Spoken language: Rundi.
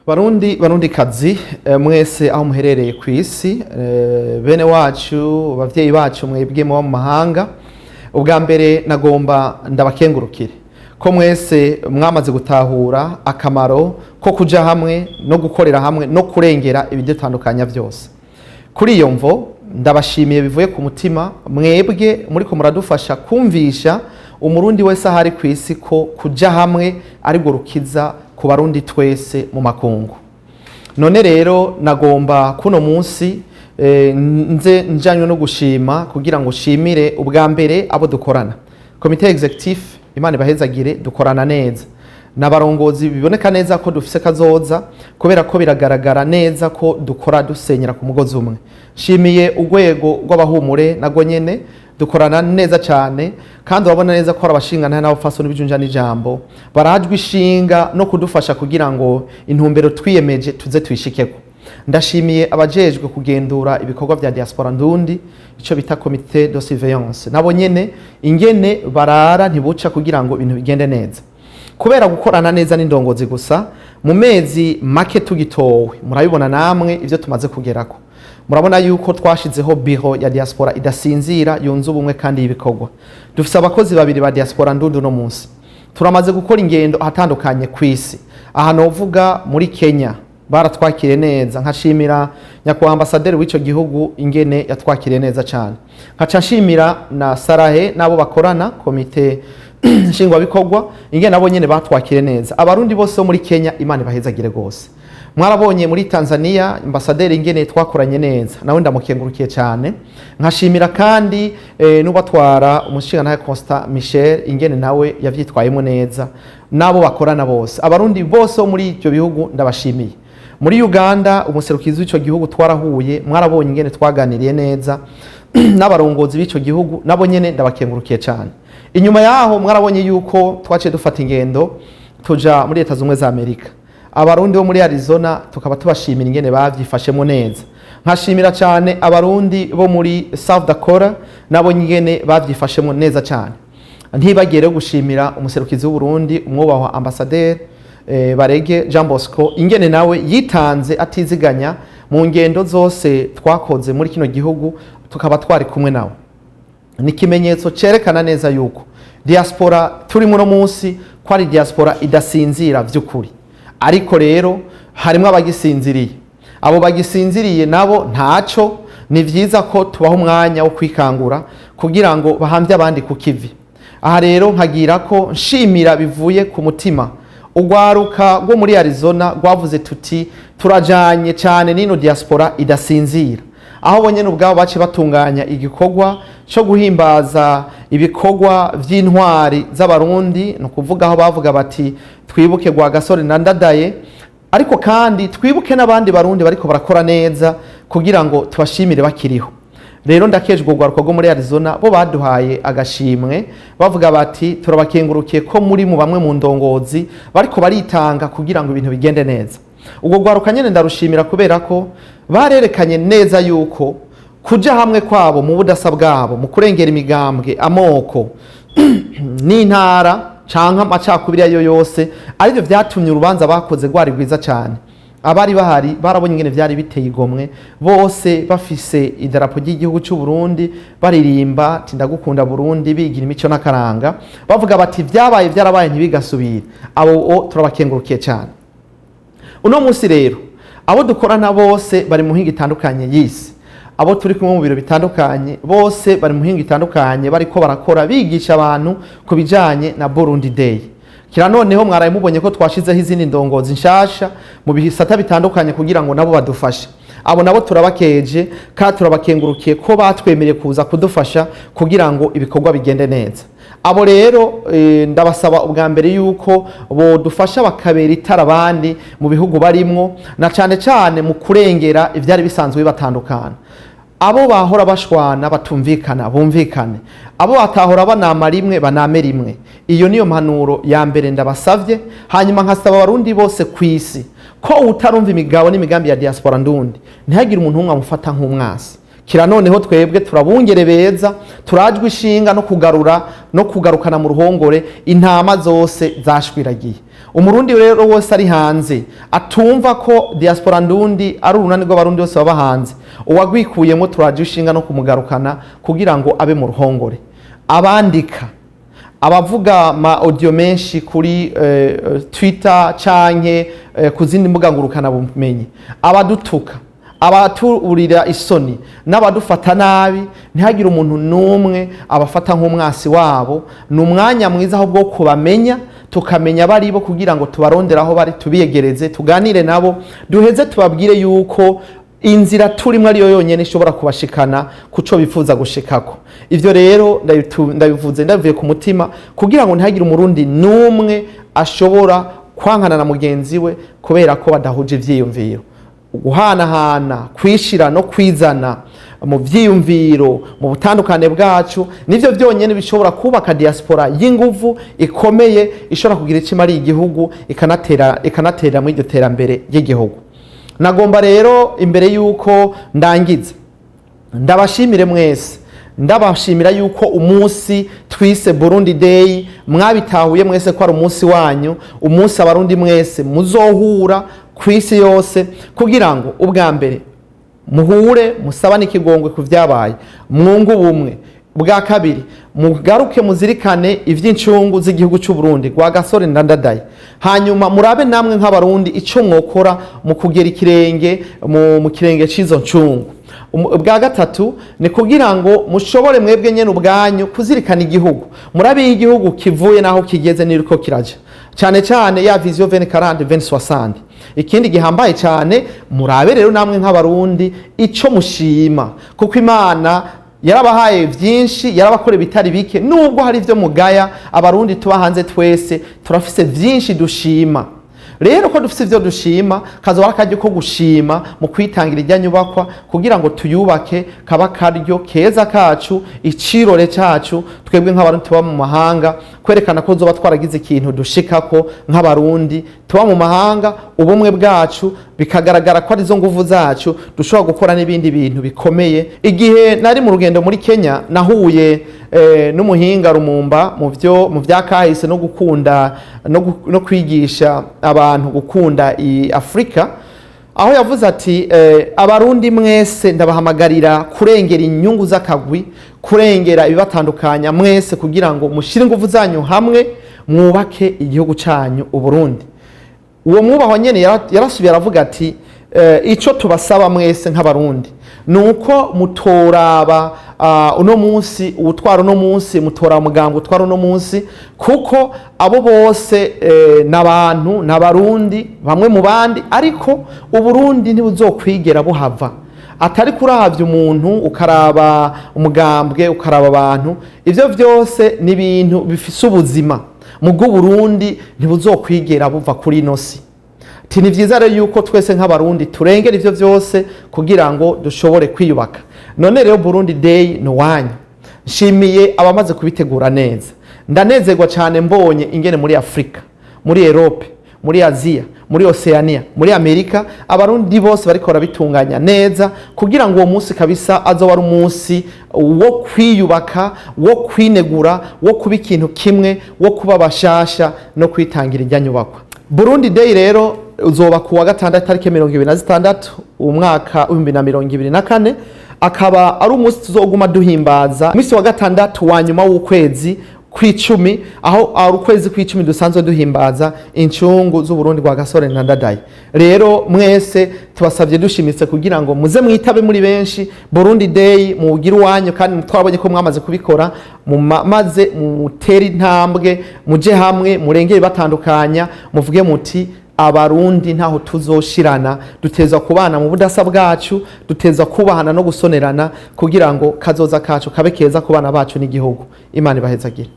Barundi, Barundi kazi, mwese aho muherereye ku isi, bene wacu, abavyeyi bacu, mwebwe muba mu mahanga, ubwa mbere nagomba ndabakengurukire ko mwese mwamaze gutahura akamaro ko kuja hamwe no gukorera hamwe no kurengera ibidutandukanya vyose. Kuri iyo mvo ndabashimiye bivuye ku mutima mwebwe muriko muradufasha kumvisha Umurundi wese ahari ku isi ko kuja hamwe aribwo rukiza ku Barundi twese mu makungu. None rero nagomba kuno munsi nze njanywe no gushima kugira ngo nshimire ubwa mbere abo dukorana, comité exécutif. Imana ibahezagire, dukorana neza n'abarongozi, biboneka neza ko dufise kazoza kubera ko biragaragara neza ko dukora dusenyera ku mugozi umwe. Nshimiye urwego rw'abahumure, nagwo nyene dukorana neza cyane, kandi urabona neza ko abashinga n'abafasoni b'ijunja n'ijambo barajwe ishinga no kudufasha kugira ngo intumbero twiyemeje tuze tuyishikeko. Ndashimiye abajejwe kugendura ibikorwa vya Diaspora Ndundi, ico bita comité de surveillance, nabo nyene ingene barara ntibuca kugira ngo ibintu bigende neza. Kubera gukorana neza n'indongozi gusa, mu mezi make tugitowe, murabibona namwe ivyo tumaze kugerako. Murabona yuko twashizeho biro ya diaspora idasinzira, yunze ubumwe kandi y'ibikorwa. Dufise abakozi babiri ba Diaspora Ndundi. Uno munsi turamaze gukora ingendo ahatandukanye ku isi. Aha novuga muri Kenya, baratwakiriye neza, nkashimira nyakubahwa ambasaderi w'ico gihugu ingene yatwakiriye neza cyane, nkaca nshimira na Sarahe n'abo bakorana, komite nshingwabikorwa, ingene nabo nyene batwakiriye neza. Abarundi bose bo muri Kenya, Imana ibahezagire rwose. Mwarabonye muri Tanzania ambasaderi ingene twakoranye neza, nawe ndamukengurukiye cyane. Nkashimira kandi n'ubatwara, umushingantahe Constant Michel, ingene nawe yavyitwayemo neza n'abo bakorana bose. Abarundi bose bo muri ibyo bihugu ndabashimiye. Muri Uganda, umuserukizi w'ico gihugu twarahuye, mwarabonye ingene twaganiriye neza n'abarongozi b'ico gihugu, nabo nyene ndabakengurukiye cyane. Inyuma yaho mwarabonye yuko twaciye dufata ingendo tuja muri Leta Zumwe za Amerika. Abarundi bo muri Arizona tukaba tubashimira ingene bavyifashemo neza. Nkashimira cyane Abarundi bo muri South Dakota, nabo ingene bavyifashemo neza cyane. Ntibagiye rero gushimira umuserukizi w'Uburundi, umwubahwa ambasaderi Barege Jean Bosco, ingene nawe yitanze atiziganya mu ngendo zose twakoze muri kino gihugu, tukaba twari kumwe nawe. Ni ikimenyetso cyerekana neza yuko diaspora turi muno munsi ko ari diaspora idasinzira by'ukuri. Ariko rero harimo abagisinziriye. Abo bagisinziriye nabo ntaco, ni vyiza ko tubaha umwanya wo kwikangura kugira ngo bahambye abandi ku kivi. Aha rero nkagira ko nshimira bivuye ku mutima urwaruka rwo muri Arizona rwavuze tuti turajanye cyane n'ino diaspora idasinzira, aho bonyene ubwabo bace batunganya igikorwa cyo guhimbaza ibikorwa vy'intwari z'Abarundi. Ni ukuvuga aho bavuga bati twibuke Rwagasore na Ndadaye, ariko kandi twibuke n'abandi Barundi bariko barakora neza kugira ngo tubashimire bakiriho. Rero ndakejwe urwaruka rwo muri Arizona, bo baduhaye agashimwe bavuga bati turabakengurukiye ko muri mu bamwe mu ndongozi bariko baritanga kugira ngo ibintu bigende neza. Ubwo rwaruka nyene ndarushimira kubera ko barerekanye neza yuko kuja hamwe kwabo mu budasa bwabo, mu kurengera imigambwe, amoko n'intara canke amacakubiri ayo yose, arivyo vyatumye urubanza bakoze rwari rwiza cyane. Abari bahari barabonye ingene vyari biteye igomwe, bose bafise idarapo ry'igihugu cy'u Burundi, baririmba ati ndagukunda Burundi, bigira imico n'akaranga, bavuga bati vyabaye vyarabaye ntibigasubire. Abo o turabakengurukiye cyane. Uno munsi rero abo dukorana bose bari mu mihingo itandukanye y'isi, abo turi kumwe mu biro bitandukanye bose bari mu mihingo itandukanye, bariko barakora bigisha abantu ku bijanye na Burundi Day. Kira noneho mwaraye mubonye ko twashizeho izindi ndongozi nshasha mu bisata bitandukanye kugira ngo nabo badufashe. Abo nabo turabakeje kandi turabakengurukiye ko batwemereye kuza kudufasha kugira ngo ibikorwa bigende neza. Abo rero ndabasaba ubwa mbere yuko bodufasha bakabera itara abandi mu bihugu barimwo, na cane cane mu kurengera ivyari bisanzwe bibatandukana. Abo bahora bashwana batumvikana bumvikane, abo batahora banama rimwe baname rimwe. Iyo niyo mpanuro ya mbere ndabasavye. Hanyuma nkasaba Abarundi bose ku isi ko utarumva imigabo n'imigambi ya Diaspora Ndundi ntihagire umuntu umwe amufata nk'umwasi. Kira noneho twebwe turabungere beza, turajwe ishinga no kugarura no no kugarukana mu ruhongore intama zose zashwiragiye. Umurundi rero wose ari hanze atumva ko Diaspora Ndundi ari urunani rw'Abarundi bose baba hanze, uwagwikuyemo turaje ishinga no kumugarukana kugira ngo abe mu ruhongore. Abandika, abavuga ma audio menshi kuri Twitter canke ku zindi mbuga ngurukana bumenyi, abadutuka, abaturira isoni n'abadufata nabi, ntihagire umuntu n'umwe abafata nk'umwasi wabo. Ni umwanya mwiza ahubwo wo kubamenya, tukamenya abari bo, kugira ngo tubarondere aho bari, tubiyegereze, tuganire nabo, duheze tubabwire yuko inzira turimo ariyo yonyine ishobora kubashikana kuco bifuza gushikako. Ivyo rero ndabivuze ndabivuye ku mutima, kugira ngo ntihagire Umurundi n'umwe ashobora kwankana na mugenzi we kubera ko badahuje ivyiyumviro. Guhanahana, kwishira no kwizana mu vyiyumviro, mu butandukane bwacu, nivyo vyonyene bishobora kubaka diaspora y'inguvu ikomeye, ishobora kugira ico imariye igihugu, ikanatera muri iryo terambere ry'igihugu. Nagomba rero, imbere y'uko ndangiza, ndabashimire mwese. Ndabashimira yuko umunsi twise Burundi Day mwabitahuye mwese ko ari umunsi wanyu, umunsi Abarundi mwese muzohura ku isi yose kugira ngo ubwa mbere muhure, musabane ikigongwe ku vyabaye, mwunge ubumwe. Bwa kabiri, mugaruke muzirikane ivy'incungu z'igihugu cy'u Burundi rwa Gasore Ndandadaye. Hanyuma murabe namwe nk'Abarundi ico mwokora mu kugera ikirenge mu kirenge c'izo ncungu. Bwa gatatu ni kugira ngo mushobore mwebwe nyene ubwanyu kuzirikana igihugu, murabe iyo igihugu kivuye naho kigeze n'iriko kiraja, cyane cyane ya vision 2040 2060. Ikindi gihambaye cyane, murabe rero namwe nk'Abarundi ico mushima, kuko Imana yarabahaye byinshi, yarabakoreye bitari bike. Nubwo hari ibyo mugaya, Abarundi tuba hanze twese turafise byinshi dushima. Rero ko dufise ivyo dushima, kazoba akaryo ko gushima mu kwitangira irya nyubakwa kugira ngo tuyubake, kaba karyo keza kacu, icirore cacu twebwe nk'Abarundi tuba mu mahanga, kwerekana ko zoba twaragize ikintu dushikako nk'Abarundi tuba mu mahanga, ubumwe bwacu bikagaragara ko arizo nguvu zacu, dushobora gukora n'ibindi bintu bikomeye. Igihe nari mu rugendo muri Kenya, nahuye n'umuhinga Rumumba mu vya kahise no gukunda no kwigisha abantu gukunda i Afrika, aho yavuze ati: "Abarundi mwese ndabahamagarira kurengera inyungu z'akagwi, kurengera ibibatandukanya mwese, kugira ngo mushire ingufu zanyu hamwe, mwubake igihugu cyanyu Uburundi." Uwo mwubahwa nyene yarasubiye aravuga ati: "Ico tubasaba mwese nk'Abarundi ni uko mutoraba uno munsi uwutwara uno munsi, mutora muganga utwara uno munsi, kuko abo bose n'abantu, n'Abarundi bamwe mu bandi, ariko Uburundi ntibuzokwigera buhava atari kuravya umuntu, ukaraba umugambwe, ukaraba abantu. Ivyo vyose ni ibintu bifise ubuzima, mu bw'Uburundi ntibuzokwigera buva kuri ino si." Ati: "Ni vyiza rero yuko twese nk'Abarundi turengera ivyo vyose kugira ngo dushobore kwiyubaka." None rero Burundi Day ni uwanyu. Nshimiye abamaze kubitegura neza. Ndanezerwa cyane mbonye ingene muri Afurika, muri Europe, muri Aziya, muri Oceania, muri Amerika, Abarundi bose bariko barabitunganya neza kugira ngo uwo munsi kabisa azoba ari umunsi wo kwiyubaka, wo kwinegura, wo kuba ikintu kimwe, wo kuba bashasha no kwitangira irya nyubakwa. Burundi Day rero uzoba ku wa gatandatu, tariki 26, umwaka w'2024, akaba ari umunsi tuzoguma duhimbaza umunsi wa gatandatu wa nyuma w'ukwezi kw'icumi, aho ari ukwezi kw'icumi dusanzwe duhimbaza incungu z'Uburundi rwa Gasore na Ndadaye. Rero mwese tubasabye dushimitse kugira ngo muze mwitabe muri benshi Burundi Day, mugire uwanyu, kandi twabonye ko mwamaze kubikora, maze mutere intambwe, muje hamwe, murengere batandukanya, muvuge muti: "Abarundi ntaho tuzoshirana, duteza kubana mu budasa bwacu, duteza kubahana no gusonerana kugira ngo kazoza kacu kabe keza ku bana bacu n'igihugu." Imana ibahezagire.